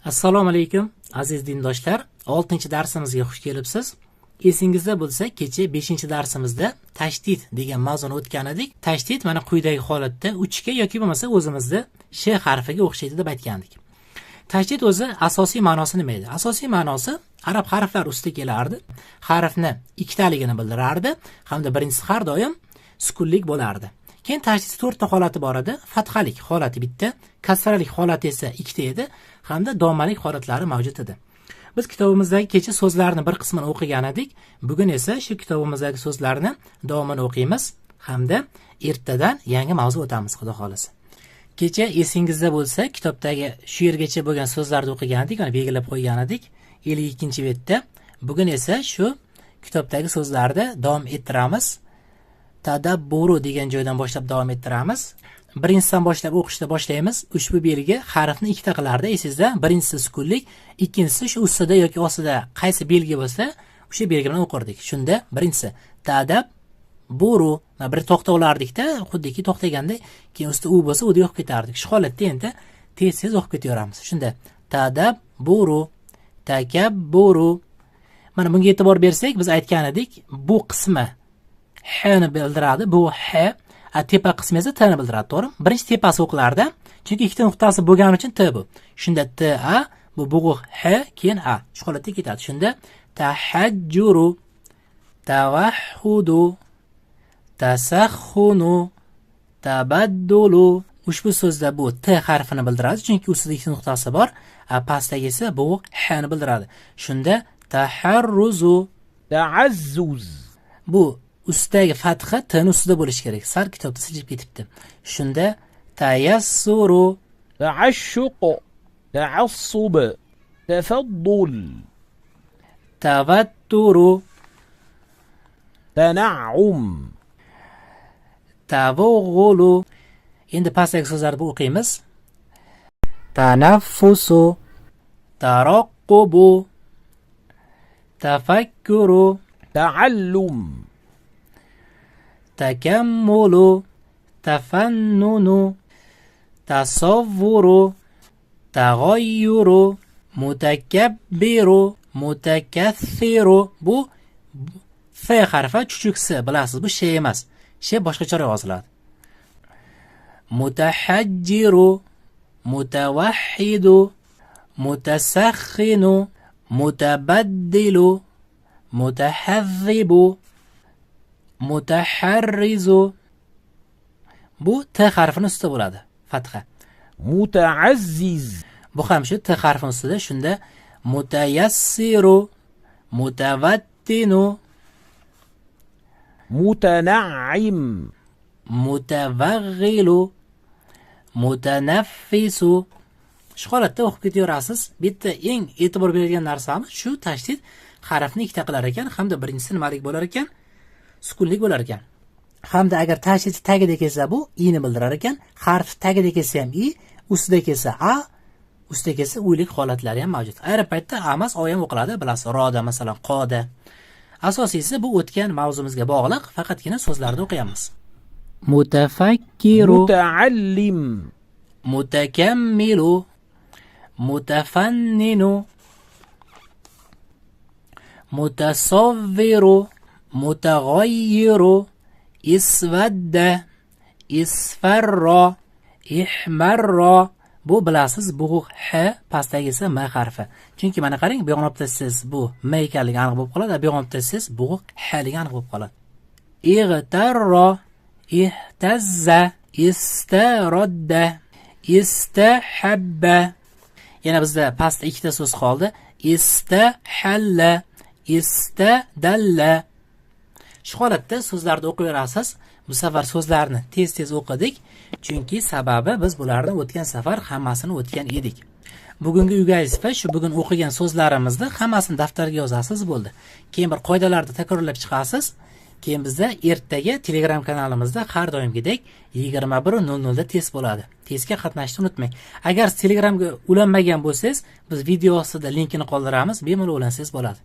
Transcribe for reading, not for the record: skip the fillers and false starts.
Assalomu alaykum aziz dindoshlar. 6-darsimizga xush kelibsiz. Esingizda bo'lsa, kecha 5-darsimizda tashdid degan mavzuni o'tgan edik. Tashdid mana quyidagi holatda 3 ga yoki bo'lmasa o'zimizda sh harfiga o'xshaydi deb aytgandik. Tashdid o'zi asosiy ma'nosi nima edi? Asosiy ma'nosi arab harflari ustida kelardi. Harfni ikkitaligini bildirardi hamda birinchisi har doim sukunlik bo'lardi. Keyin tashdid 4 ta holati bor edi. Fathalik holati bitta, kasralik holati esa ikkita edi hamda dommalik holatlari mavjud edi. Biz kitobimizdagi kecha so'zlarni bir qismini o'qigan edik. Bugun esa shu kitobimizdagi so'zlarni davomini o'qiymiz hamda ertadan yangi mavzu o'tamiz, xudo xolasa. Kecha esingizda bo'lsa, kitobdagi shu yergacha bo'lgan so'zlarni o'qigan edik, mana belgilab qo'ygan edik 52-betda. Bugun esa shu kitobdagi so'zlarni davom ettiramiz. Tadabburu degan joydan boshlab davom ettiramiz. Birinchisidan boshlab o'qishni boshlaymiz. Ushbu belgi harfni ikkita qilardi, esingizda. Birinchisi sukunlik, ikkinchisi shu ustida yoki ostida qaysi belgi bo'lsa, o'sha belgi bilan o'qirdik. Shunda birinchisi tadabburu, bir to'xta olardikda, xuddiki to'xtaganda, keyin ustida u bo'lsa, u yo'q ketardik. Shu holatda endi tez-tez o'qib ketaveramiz. Shunda tadabburu, takabburu. Mana bunga e'tibor bersak, biz aytgan edik, bu qismi h ni bildiradi, bu h, tepa qismi esa t ni bildiradi, to'g'rimi? Birinchi tepasi o'qilardi, chunki ikkita nuqtasi bo'lgani uchun t bu. Shunda t a, bu bo'g'iq h, keyin a. Shu holatda ketadi. Shunda tahajjuru, tavahhudu, tasaxxunu, tabaddulu. Ushbu so'zda bu t harfini bildiradi, chunki ustida ikkita nuqtasi bor, pastdagi esa bo'g'iq h ni bildiradi. Shunda taharruzu, ta'azzuz. Bu ustidagi fatha t ni ustida bo'lishi kerak. Sal kitobda siljib ketibdi. Shunda tayassuru, ta'ashshuq, ta'assub, tafaddul, tavatturu, tana'um, tavug'ulu. Endi pastdagi so'zlarni o'qiymiz. Tanaffusu, taraqqubu, tafakkuru, ta'allum, takammulu, tafannunu, tasavvuru, tag'ayyuru, mutakabbiru, mutakassiru. Bu f harfi chuchuk s, bilasiz, bu sh emas. Sh boshqacharoq yoziladi. Mutahajjiru, mutavahhidu, mutasaxxinu, mutabaddilu, mutahazzibu, mutaharrizu. Bu t harfini ustida bo'ladi, fatha. Mutaazziz. Bu ham shu t harfini ustida. Shunda mutayassiru, mutavattinu, mutana'im, mutavag'ilu, mutanaffisu. Shu holatda o'qib ketaverasiz. Bitta eng e'tibor beradigan narsamiz shu tashdid harfni ikkita qilar ekan hamda birinchisi nimalik bo'lar ekan? Sukunlik bo'lar ekan. Hamda agar tashdid tagida kelsa, bu i ni bildirar ekan. Harf tagida kelsa ham i, ustida kelsa a, ustida kelsa uylik holatlari ham mavjud. Ayrim paytda a emas, o ham o'qiladi, bilasiz, roda masalan, qoda. Asosiysi bu o'tgan mavzumizga bog'liq, faqatgina so'zlarni o'qiyamiz. Mutafakkiru, mutaallim, mutakammilu, mutafanninu, mutasavviru, mutaghayyiru, isvadda, isfarro, ihmarro. Bu bilasiz, bo'g'iq h, pastdagi esa m harfi. Chunki mana qarang, bu yoqdan siz bu m ekanligi aniq bo'lib qoladi, bu yoqdan siz bo'g'iq h ligi aniq bo'lib qoladi. Ig'tarro, ihtazza, istarodda, istahabba. Yana bizda pastda ikkita so'z qoldi. Istahalla, istadalla. Shu holatda so'zlarni o'qiyverasiz. Bu safar so'zlarni tez-tez o'qidik, chunki sababi biz bularni o'tgan safar hammasini o'tgan edik. Bugungi uyga vazifa shu bugun o'qigan so'zlarimizni hammasini daftarga yozasiz, bo'ldi. Keyin bir qoidalarni takrorlab chiqasiz. Keyin bizda ertaga Telegram kanalimizda har doimgidek 21:00 da test bo'ladi. Testga qatnashishni unutmang. Agar Telegramga ulanmagan bo'lsangiz, biz video ostida linkini qoldiramiz, bemalol ulansangiz bo'ladi.